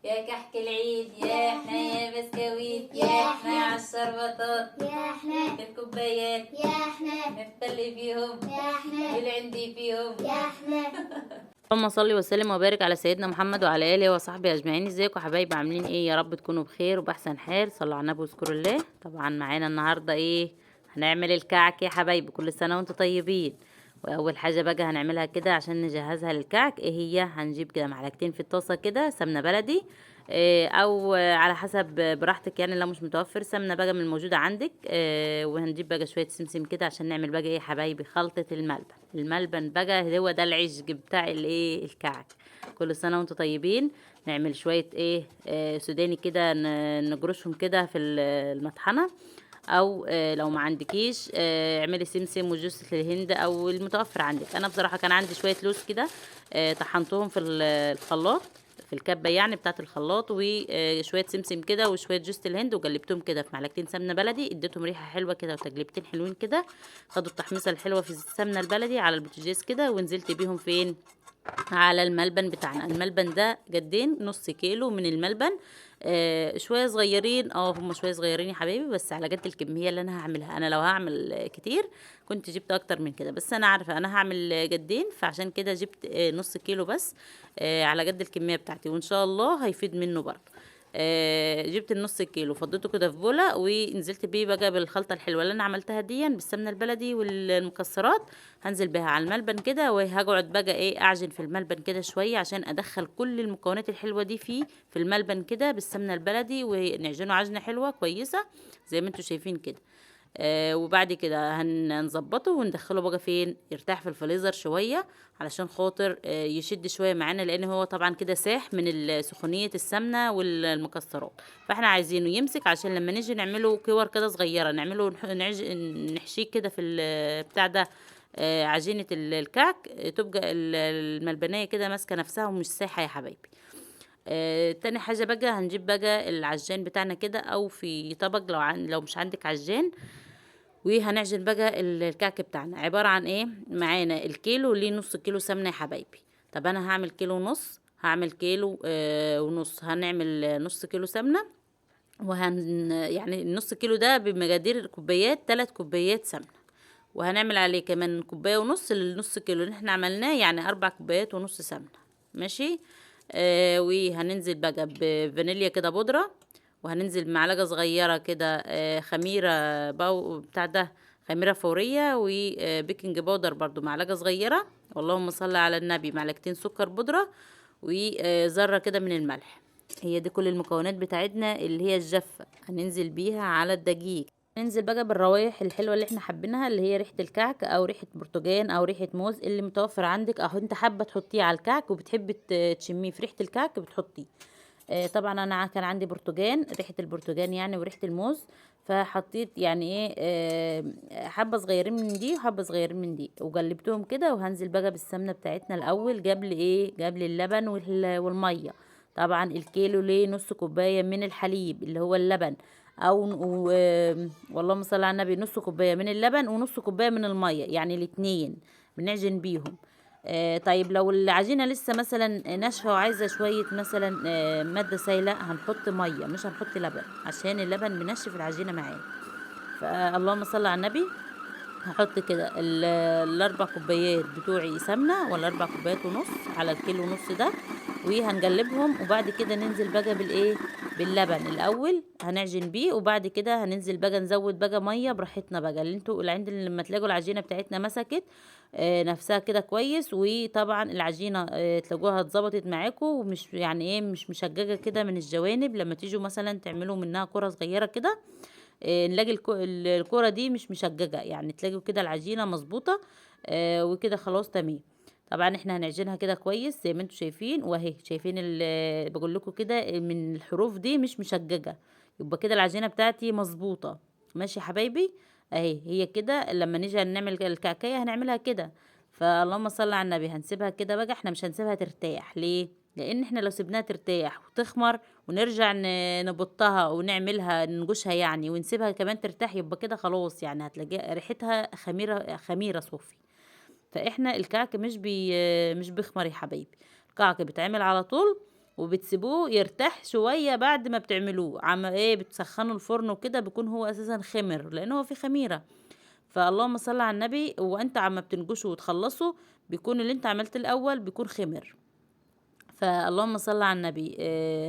يا كحك العيد، يا احنا يا بسكويت، يا احنا عالشربطات، يا احنا في الكوبايات، يا احنا نفتلي فيهم، يا احنا اللي عندي فيهم. يا احنا. اللهم صل وسلم وبارك على سيدنا محمد وعلى اله وصحبه اجمعين. ازيكم يا حبايبي؟ عاملين ايه؟ يا رب تكونوا بخير وباحسن حال. صلوا على النبي واذكروا الله. طبعا معانا النهارده ايه؟ هنعمل الكعك يا حبايبي. كل سنة وانتم طيبين. واول حاجة بقى هنعملها كده عشان نجهزها للكعك ايه هي؟ هنجيب كده معلقتين في الطاسه كده سمنه بلدي، او على حسب براحتك، يعني لو مش متوفر سمنه بقى من الموجودة عندك. وهنجيب بقى شوية سمسم كده عشان نعمل بقى ايه يا حبايبي؟ خلطه الملبن. الملبن بقى هو ده العشق بتاع الايه؟ الكعك. كل سنة وانتم طيبين. نعمل شوية ايه؟ سوداني كده، نجرشهم كده في المطحنه، او لو ما عندكيش، اعملي سمسم وجوز الهند او المتوفر عندك. انا بصراحة كان عندي شوية لوز كده، طحنتهم في الخلاط، في الكبه يعني بتاعه الخلاط، وشوية سمسم كده وشوية جوز الهند، وقلبتهم كده في معلقتين سمنه بلدي، اديتهم ريحه حلوة كده وتقلبتين حلوين كده. خدوا التحميصه الحلوة في السمنة البلدي على البوتاجاز كده، ونزلت بيهم فين؟ على الملبن بتاعنا. الملبن ده قدين؟ نص كيلو من الملبن، شوية صغيرين، هم شوية صغيرين يا حبايبي، بس على قد الكمية اللي انا هعملها. انا لو هعمل كتير كنت جبت اكتر من كده، بس انا عارفه انا هعمل قدين، فعشان كده جبت نص كيلو بس، على قد الكمية بتاعتي، وان شاء الله هيفيد منه برضه. جبت النص كيلو فضيته كده في بوله، ونزلت بيه بقى بالخلطه الحلوة اللي انا عملتها دي بالسمنه البلدي والمكسرات. هنزل بيها على الملبن كده، وهقعد بقى ايه؟ اعجن في الملبن كده شوية عشان ادخل كل المكونات الحلوة دي فيه في الملبن كده بالسمنه البلدي، ونعجنه عجنه حلوة كويسة زي ما انتم شايفين كده. وبعد كده هنظبطه وندخله بقى فين؟ يرتاح في الفريزر شوية علشان خاطر يشد شوية معانا، لان هو طبعا كده ساح من سخونيه السمنة والمكسرات، فاحنا عايزينه يمسك عشان لما نيجي نعمله كور كده صغيرة، نعمله نحشيه كده في بتاع ده، عجينه الكعك، تبقى الملبنيه كده ماسكه نفسها ومش ساحة يا حبايبي. تاني حاجة بقى هنجيب بقى العجان بتاعنا كده، او في طبق لو مش عندك عجان، وهنعجن بقى الكعك بتاعنا. عبارة عن ايه؟ معانا الكيلو ليه نص كيلو سمنة يا حبايبي. طب انا هعمل كيلو ونص، هعمل كيلو، ونص، هنعمل نص كيلو سمنة، وهن يعني النص كيلو ده بمقادير كوبايات، 3 كوبايات سمنة، وهنعمل عليه كمان كوباية ونص للنص كيلو اللي احنا عملناه، يعني 4 كوبايات ونص سمنة. ماشي. وهننزل بقى بفانيليا كده بودرة، وهننزل بمعلقة صغيرة كده، خميرة باو بتاع ده، خميرة فورية، وبيكنج باودر برضو معلقة صغيرة، واللهم صل على النبي، معلقتين سكر بودرة، وذرة كده من الملح. هي دي كل المكونات بتاعتنا اللي هي الجافة، هننزل بيها على الدقيق. ننزل بقى بالروايح الحلوة اللي احنا حابينها، اللي هي ريحة الكعك او ريحة برتقان او ريحة موز اللي متوفر عندك، او انت حابة تحطيه على الكعك وبتحبي تشميه في ريحة الكعك بتحطيه. طبعا انا كان عندي برتقان، ريحة البرتقان يعني وريحة الموز، فحطيت يعني ايه، حبة صغيرين من دي وحبة صغيرين من دي، وقلبتهم كده. وهنزل بقى بالسمنة بتاعتنا الاول قبل ايه؟ قبل اللبن والمية. طبعا الكيلو ليه نص كوباية من الحليب اللي هو اللبن، او واللهم صل على النبي، نص كوباية من اللبن ونص كوباية من المية، يعني الاتنين بنعجن بيهم. طيب لو العجينة لسه مثلا ناشفة وعايزة شوية مثلا، مادة سايلة، هنحط مية مش هنحط لبن، عشان اللبن منشف العجينة معاه. فاللهم صل على النبي. هحط كده الاربع كوبايات بتوعي سمنة، ولا 4 كوبايات ونص على الكيلو ونص ده، وهنقلبهم. وبعد كده ننزل بقى بالايه؟ باللبن الاول هنعجن بيه، وبعد كده هننزل بقى نزود بقى مية براحتنا بقى، اللي انتوا اللي عند لما تلاقوا العجينة بتاعتنا مسكت، نفسها كده كويس. وطبعا العجينة، تلاقوها اتظبطت معاكم، ومش يعني ايه، مش مشججه كده من الجوانب. لما تيجوا مثلا تعملوا منها كره صغيرة كده، نلاقي الكرة دي مش مشججة، يعني تلاقوا كده العجينة مظبوطة، وكده خلاص تمام. طبعا احنا هنعجنها كده كويس زي ما انتم شايفين، واهي شايفين بقول لكم كده من الحروف دي مش مشججة، يبقى كده العجينة بتاعتي مظبوطة. ماشي يا حبايبي، اهي هي كده. لما نيجي نعمل الكعكية هنعملها كده. فاللهم صل على النبي. هنسيبها كده بقى، احنا مش هنسيبها ترتاح. ليه؟ لان احنا لو سيبناها ترتاح وتخمر ونرجع نبطها ونعملها ننجشها يعني، ونسيبها كمان ترتاح، يبقى كده خلاص، يعني هتلاقي ريحتها خميرة، خميرة صوفي. فاحنا الكعك مش بيخمر يا حبايبي، الكعك بيتعمل على طول. وبتسيبوه يرتاح شوية بعد ما بتعملوه، عم ايه بتسخنوا الفرن وكده، بيكون هو اساسا خمر لان هو فيه خميره. فاللهم صل على النبي. وانت عم بتنجشه وتخلصه بيكون اللي انت عملت الاول بيكون خمر. فاللهم صل على النبي.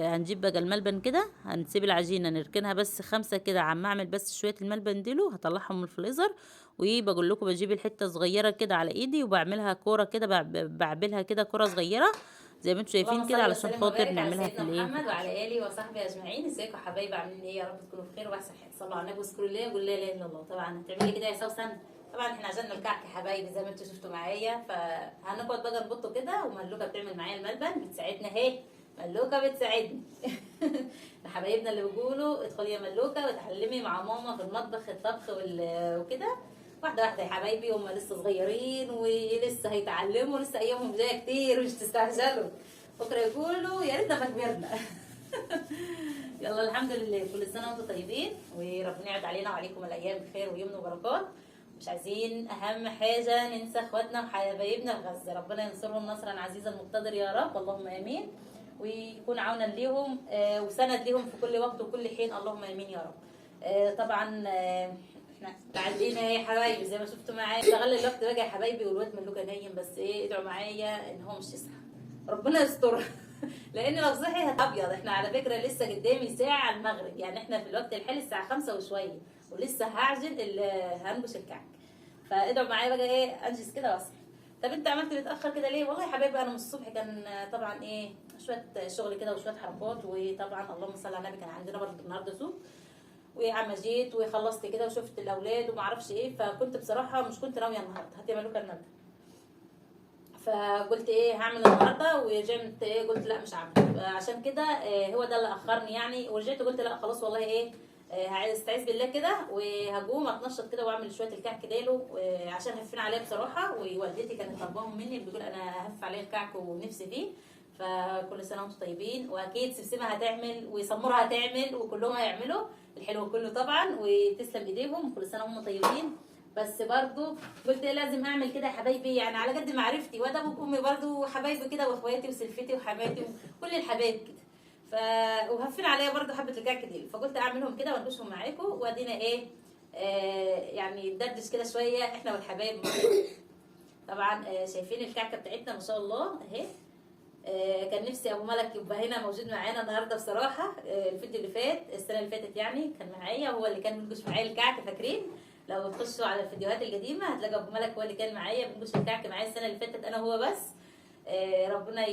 هنجيب بقى الملبن كده، هنسيب العجينة نركنها بس 5 كده، عم اعمل بس شوية الملبن ديلو هطلعهم من الفريزر. وبقول لكم بجيب الحتة صغيرة كده على ايدي وبعملها كورة كده، بعملها كده كورة صغيرة زي ما انتم شايفين اللهم كده، صل علشان وسلم خاطر وبارك على نعملها في سيدنا الايه، في محمد الحشو. وعلى اله وصحبه اجمعين. ازيكم يا حبايبي، عاملين ايه؟ يا رب تكونوا بخير واحسن حال. صلوا على النبي واذكروا الله وقولوا لا اله الا الله. طبعا هتعملي كده يا سوسن. طبعا احنا عجلنا الكعك يا حبايبي زي ما انتم شفتوا معايا، فهنقعد بقى نبطه كده، وملوكه بتعمل معايا الملبن بتساعدنا اهي، ملوكه بتساعدني. لحبايبنا اللي بيقولوا ادخلي يا ملوكه وتعلمي مع ماما في المطبخ الطبخ وكده، واحدة واحدة يا حبايبي، هم لسه صغيرين ولسه هيتعلموا، لسه ايامهم جاية كتير، مش تستعجلوا بكره يقولوا يا ريتنا ما كبرنا. يلا الحمد لله، كل سنة وانتم طيبين، وربنا يعد علينا وعليكم الايام بخير ويمن وبركات. مش عايزين اهم حاجة ننسى اخواتنا وحبايبنا في غزة، ربنا ينصرهم نصرا عزيزا مقتدر يا رب، اللهم امين، ويكون عونا ليهم وسند ليهم في كل وقت وكل حين، اللهم امين يا رب. طبعا احنا تعدينا يا حبايبي زي ما شفتوا معايا، استغل الوقت بقى يا حبايبي، والواد ملوكه نايم، بس ايه ادعوا معايا ان هو مش يصحى، ربنا يسترها. لان لو صحي هتابيض. احنا على فكرة لسه قدامي ساعة المغرب، يعني احنا في الوقت الحالي الساعة 5 وشوية، ولسه هعجن هنبش الكعك، فادعوا معايا بقى ايه انجز كده واصحى. طب انت عملت متاخر كده ليه؟ والله يا حبايبي انا من الصبح كان طبعا ايه شوية شغل كده وشوية حركات، وطبعا اللهم صل على النبي كان عندنا برضه النهارده سوق، وعم جيت وخلصت كده وشفت الاولاد وما اعرفش ايه، فكنت بصراحة مش كنت ناوية النهارده هاتي ملوكه الملبن، فقلت ايه هعمل النهارده، ورجعت ايه قلت لا مش هعمل، عشان كده إيه هو ده اللي اخرني يعني. ورجعت قلت لا خلاص والله ايه هستعيذ بالله كده وهقوم اتنشط كده واعمل شوية الكعك ديلو، عشان هفين عليا بصراحة، ووالدتي كانت طالباهم مني، بتقول انا هف عليا الكعك ونفسي فيه. فكل سنة وانتم طيبين، واكيد سمسمه هتعمل وسموره هتعمل وكلهم هيعملوا الحلو كله طبعا، وتسلم ايديهم، كل سنة وهم طيبين. بس برضو قلت لازم اعمل كده يا حبايبي، يعني على قد معرفتي، وده ابوك وامي برضو حبايبي كده، واخواتي وسلفتي وحماتي وكل الحبايب كده، وهفين عليا برضو حبه الكعك دي، فقلت اعملهم كده وانقشهم معاكم، وادينا ايه يعني ندردش كده شوية احنا والحبايب. طبعا شايفين الكعكه بتاعتنا ما شاء الله اهي. كان نفسي ابو ملك يبقى هنا موجود معانا النهارده بصراحة. الفيديو اللي فات السنة اللي فاتت يعني كان معايا، هو اللي كان بينقش معايا الكعك، فاكرين؟ لو تخشوا على الفيديوهات القديمة هتلاقوا ابو ملك هو اللي كان معايا بينقش الكعك معايا السنة اللي فاتت، انا وهو بس. ربنا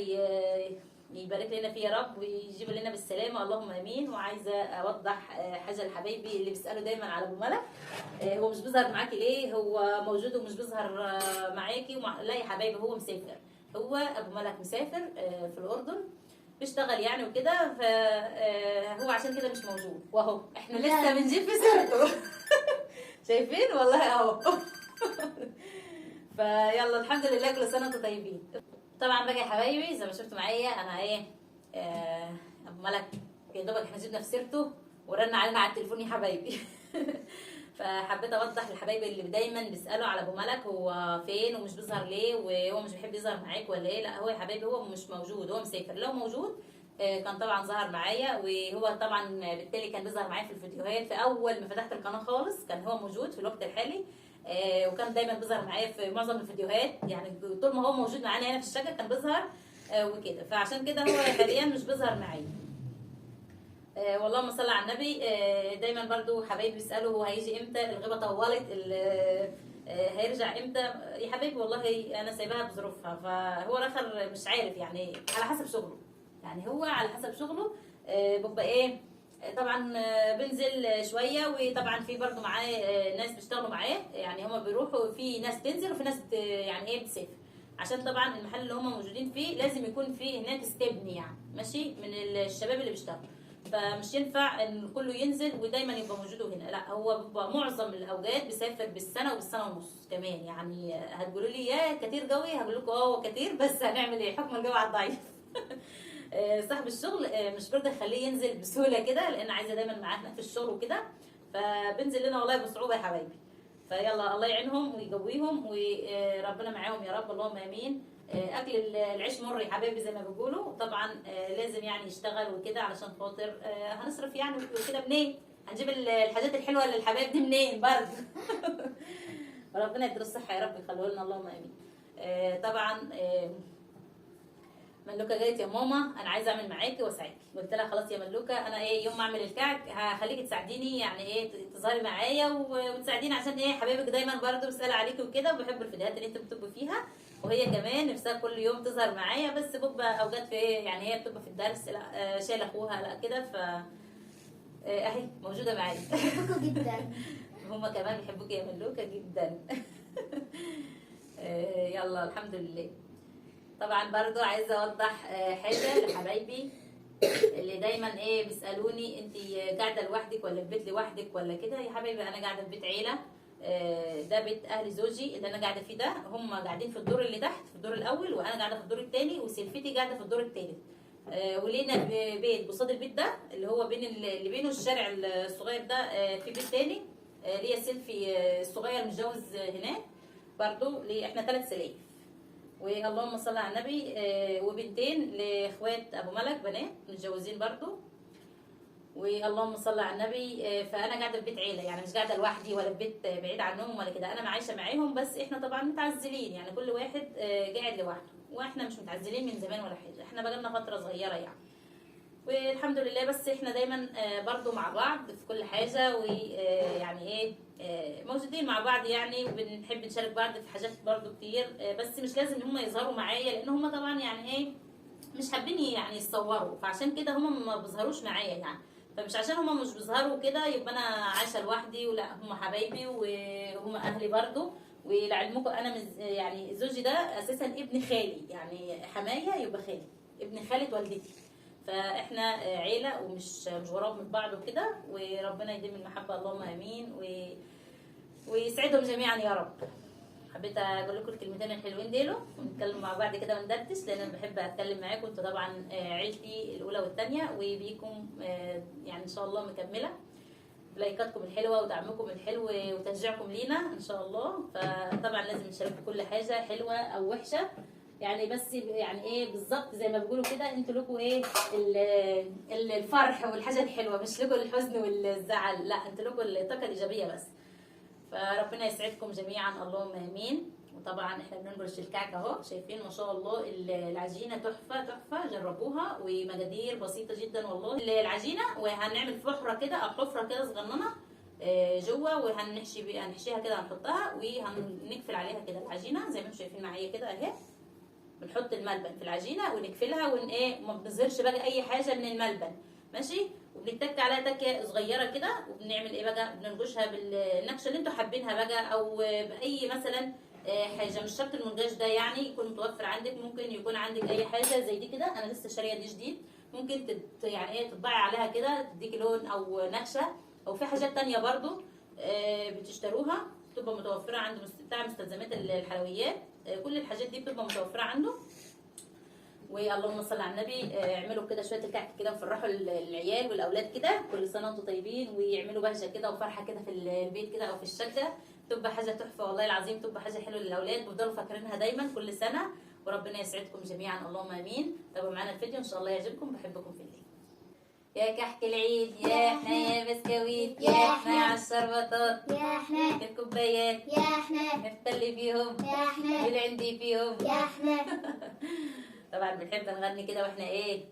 يبارك لنا فيه يا رب ويجيب لنا بالسلامة، اللهم امين. وعايزه اوضح حاجة لحبايبي اللي بيسالوا دايما على ابو ملك، هو مش بيظهر معاكي ليه؟ هو موجود ومش بيظهر معاكي لا يا حبايبي، هو مسافر، هو ابو ملك مسافر في الاردن بيشتغل يعني وكده، فهو عشان كده مش موجود، واهو احنا لسه بنجيب في سيرته. شايفين والله اهو. فيلا الحمد لله، كل سنة وانتم طيبين. طبعا بقى يا حبايبي زي ما شفتوا معايا انا ايه ابو ملك يا دوبك احنا جبنا في سيرته ورن علينا على التليفون يا حبايبي. فحبيت اوضح لحبايبي اللي دايما بيسالوا على ابو ملك هو فين ومش بيظهر ليه، وهو مش بيحب يظهر معاك ولا ايه. لا هو يا حبايبي هو مش موجود، هو مسافر. لو موجود كان طبعا ظهر معايا، وهو طبعا بالتالي كان بيظهر معايا في الفيديوهات في اول ما فتحت القناة خالص، كان هو موجود في الوقت الحالي، وكان دايما بيظهر معايا في معظم الفيديوهات، يعني طول ما هو موجود معانا هنا في الشقة كان بيظهر وكده، فعشان كده هو حاليا مش بيظهر معايا. واللهم صل على النبي. دايما برضو حبايبي بيسالوا هو هيجي امتى، الغيبة طولت، هيرجع امتى. يا حبايبي والله انا سايباها بظروفها، فهو الاخر مش عارف يعني، على حسب شغله، يعني هو على حسب شغله بيبقى ايه. طبعا بنزل شوية، وطبعا في برضو معاه ناس بيشتغلوا معاه، يعني هما بيروحوا، في ناس تنزل وفي ناس يعني ايه بتسافر، عشان طبعا المحل اللي هما موجودين فيه لازم يكون فيه هناك استبني يعني ماشي من الشباب اللي بيشتغلوا، فمش ينفع ان كله ينزل ودايما يبقى موجود هنا، لا هو بيبقى معظم الاوقات بيسافر بالسنة وبالسنه ونص كمان. يعني هتقولوا لي يا كتير قوي، هقول لكم اه كتير، بس هنعمل ايه، حكم الجو على الضعيف. صاحب الشغل مش برضه يخليه ينزل بسهولة كده، لان عايزه دايما معاه في الشغل وكده، فبنزل لنا والله بصعوبة يا حبايبي. فيلا الله يعينهم ويقويهم وربنا معاهم يا رب، اللهم امين. اكل العيش مر يا حبايبي زي ما بيقولوا. طبعا لازم يعني يشتغل وكده علشان خاطر هنصرف يعني وكده، منين هنجيب الحاجات الحلوة للحبايب دي منين برضه؟ ربنا يديله الصحة يا رب، يخليه لنا، اللهم امين. طبعا ملوكه قالت يا ماما انا عايزه اعمل معاكي واساعدك. قلت لها خلاص يا ملوكه، انا ايه يوم ما اعمل الكعك هخليكي تساعديني، يعني ايه تظهري معايا وتساعديني، عشان ايه حبايبك دايما برضه بيسالوا عليكي وكده، وبحب الفيديوهات اللي انتوا بتبقوا فيها، وهي كمان نفسها كل يوم تظهر معايا، بس ببقى اوقات في ايه يعني هي بتبقى في الدرس، لا شايله اخوها لا كده، ف اهي موجودة معايا. بحبكم جدا. هما كمان بيحبوك يا ملوكه جدا. يلا الحمد لله. طبعا برضو عايزه اوضح حاجة لحبايبي اللي دايما ايه بيسالوني انت قاعدة لوحدك ولا في بيت لوحدك ولا كده. يا حبايبي انا قاعدة في بيت عيله، ده بيت اهل زوجي اللي انا قاعدة فيه ده، هم قاعدين في الدور اللي تحت في الدور الاول، وانا قاعدة في الدور الثاني، وسلفتي قاعدة في الدور الثالث. ولينا بيت قصاد البيت ده اللي هو بين اللي بينه الشارع الصغير ده، في بيت تاني ليا سلفي الصغير متجوز هناك برضو، ليه احنا 3 سلايف، واللهم صل على النبي. وبنتين لاخوات ابو ملك، بنات متجوزين برضو، واللهم صل على النبي. فانا قاعدة في بيت عيله، يعني مش قاعدة لوحدي ولا في بيت بعيد عنهم ولا كده، انا عايشه معاهم، بس احنا طبعا متعزلين، يعني كل واحد قاعد لوحده، واحنا مش متعزلين من زمان ولا حاجة، احنا بقالنا فترة صغيرة يعني، والحمد لله. بس احنا دايما برضو مع بعض في كل حاجة، ويعني ايه موجودين مع بعض يعني، وبنحب نشارك بعض في حاجات برضو كتير، بس مش لازم هم يظهروا معايا، لان هم طبعا يعني ايه مش حابين يعني يتصوروا، فعشان كده هم ما بيظهروش معايا يعني. فمش عشان هم مش بيظهروا كده يبقى انا عايشه لوحدي، ولا هم حبايبي وهم اهلي برضو. ولعلمكم انا يعني زوجي ده اساسا ابن خالي، يعني حماية يبقى خالي، ابن خاله والدتي، فاحنا عيله ومش مش غراب من بعض وكده، وربنا يديم المحبة، اللهم امين، ويسعدهم جميعا يا رب. حبيت اقول لكم الكلمتين الحلوين ديلو، ونتكلم مع بعض كده وندردش، لان انا بحب اتكلم معاكم، انتوا طبعا عيلتي الاولى والثانية، وبيكم يعني ان شاء الله مكملة بلايكاتكم الحلوة ودعمكم الحلو وتشجيعكم لينا ان شاء الله. فطبعا لازم نشارككم كل حاجة حلوة او وحشة يعني، بس يعني ايه بالظبط زي ما بيقولوا كده، انتوا لكم ايه الفرح والحاجة الحلوة، مش لكم الحزن والزعل، لا انتوا لكم الطاقة الايجابية بس. فربنا يسعدكم جميعا، اللهم امين. وطبعا احنا بننقش الكعك اهو، شايفين ما شاء الله العجينة تحفة تحفة، جربوها، ومقادير بسيطة جدا والله العجينة. وهنعمل فحره كده او حفره كده صغننه جوه، وهنحشي هنحشيها كده، هنحطها وهنقفل عليها كده العجينة زي ما انتم شايفين معايا كده اهي. بنحط الملبن في العجينة ونقفلها، ون ايه ما بنظهرش بقى اي حاجة من الملبن، ماشي. وبنتك عليها تكه صغيرة كده، وبنعمل ايه بقى، بننقشها بالنقشه اللي انتوا حابينها بقى، او باي مثلا حاجة، مش شرط المنقاش ده يعني يكون متوفر عندك، ممكن يكون عندك اي حاجة زي دي كده، انا لسه شاريه دي جديد، ممكن يعني ايه تطبعي عليها كده تديكي لون او نقشه، او في حاجات تانية برضو بتشتروها بتبقى متوفرة عند بتاع مستلزمات الحلويات، كل الحاجات دي بتبقى متوفرة عنده. واللهم صل على النبي. اعملوا كده شوية الكعك كده وفرحوا العيال والاولاد كده، كل سنة وانتم طيبين، ويعملوا بهجة كده وفرحه كده في البيت كده او في الشقة، تبقى حاجة تحفة والله العظيم، تبقى حاجة حلوة للاولاد، بيفضلوا فاكرينها دايما كل سنة. وربنا يسعدكم جميعا، اللهم امين. تابعوا معانا الفيديو ان شاء الله يعجبكم، بحبكم في الله. يا كحك العيد يا احنا، يا بسكويت يا احنا، على الشربطات يا احنا، الكوبايات يا احنا، نفتلي فيهم يا احنا، والعندي فيهم يا احنا. طبعا بنحب نغني كده واحنا ايه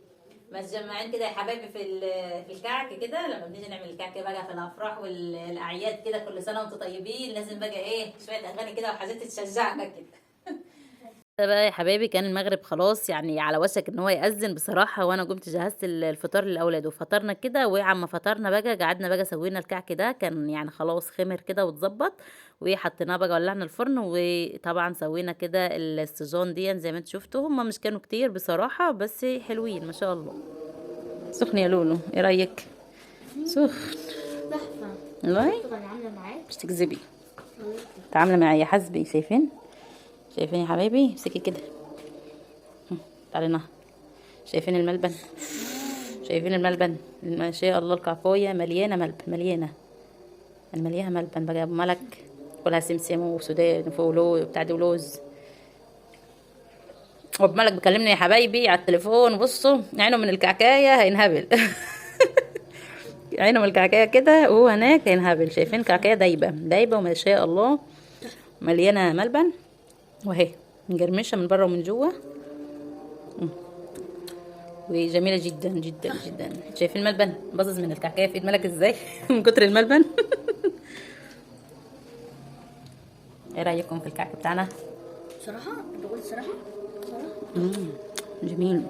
متجمعين كده يا حبايبي في الكعك كده، لما بنيجي نعمل الكعك بقى في الافراح والاعياد كده، كل سنة وانتم طيبين، لازم بقى ايه شوية اغاني كده وحاجات تشجعنا كده. ده بقى يا حبايبي كان المغرب خلاص يعني على وشك ان هو يأذن بصراحة، وانا قمت جهزت الفطار للاولاد وفطرنا كده، وعما فطرنا بقى قعدنا بقى سوينا الكعك ده، كان يعني خلاص خمر كده واتظبط، وحطيناه بقى ولعنا الفرن، وطبعا سوينا كده السجان دي زي ما انتوا شفتوا، هما مش كانوا كتير بصراحة بس حلوين ما شاء الله. سخن يا لولو، ايه رأيك؟ سخن تحفة. والله طبعا عامله معاك، مش تكذبي، تعامله معايا حسبي. شايفين شايفين يا حبايبي؟ امسكي كده، تعالي نهر. شايفين الملبن؟ شايفين الملبن؟ ما شاء الله الكعكايه مليانة ملبن، مليانة المليانة ملبن بقى يا ابو ملك، كلها سمسم وسودان وفولو بتاع دي ولوز. وبمالك بيكلمني يا حبايبي على التليفون، بصوا عينه من الكعكايه هينهبل. عينه من الكعكايه كده وهو هناك هينهبل. شايفين كعكايه دايبه دايبه وما شاء الله مليانة ملبن، وهي مجرمشه من بره ومن جوه، وجميلة جدا جدا جدا. شايفين الملبن باظظ من الكعكايه في ايد ملك ازاي؟ من كتر الملبن. ايه رايكم في الكعك بتاعنا؟ صراحة بقول صراحة جميل.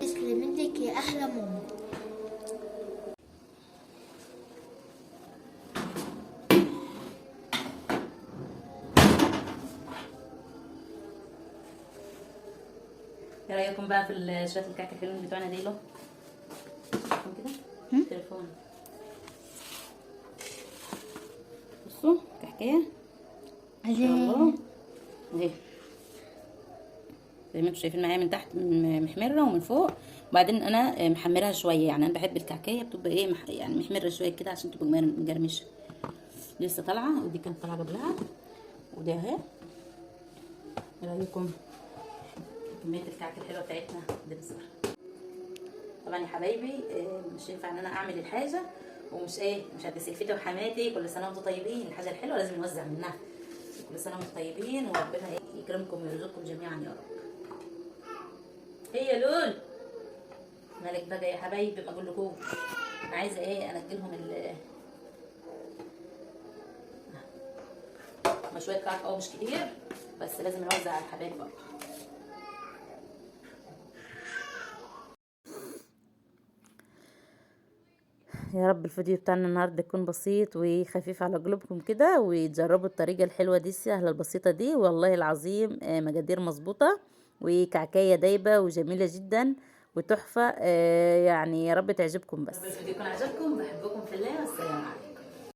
تسلم ايدك يا احلى ماما. ايه رايكم بقى في شوية الكعك الحلوين بتوعنا دي؟ له كده تليفون. بصوا كحكايه ان شاء الله اهي زي ما انتم شايفين معايا، من تحت محمرة ومن فوق. وبعدين انا محمرها شوية، يعني انا بحب الكعكايه بتبقى ايه يعني محمرة شوية كده عشان تبقى مجرمشه. لسه طالعه، ودي كانت طالعه قبلها، ودي اهي. ايه رايكم كمية الكعكه الحلوة بتاعتنا دي؟ بصراحة طبعا يا حبايبي مش ينفع ان انا اعمل الحاجة ومش ايه، مش هدي سلفتي وحماتي. كل سنة وانتم طيبين، الحاجة الحلوة لازم نوزع منها. كل سنة وانتم طيبين، وربنا يكرمكم ويرزقكم جميعا يا رب. هي لول مالك بقى يا حبايبي؟ ما اقول لكم عايزه ايه، انجلهم ما شوية كعك مش كتير، بس لازم نوزع على الحبايب برضه. يا رب الفيديو بتاعنا النهارده يكون بسيط وخفيف على قلوبكم كده، وتجربوا الطريقة الحلوة دي السهلة البسيطة دي، والله العظيم مقادير مظبوطة وكعكايه دايبه وجميلة جدا وتحفه. يعني يا رب تعجبكم. بس الفيديو يكون عجبكم، بحبكم في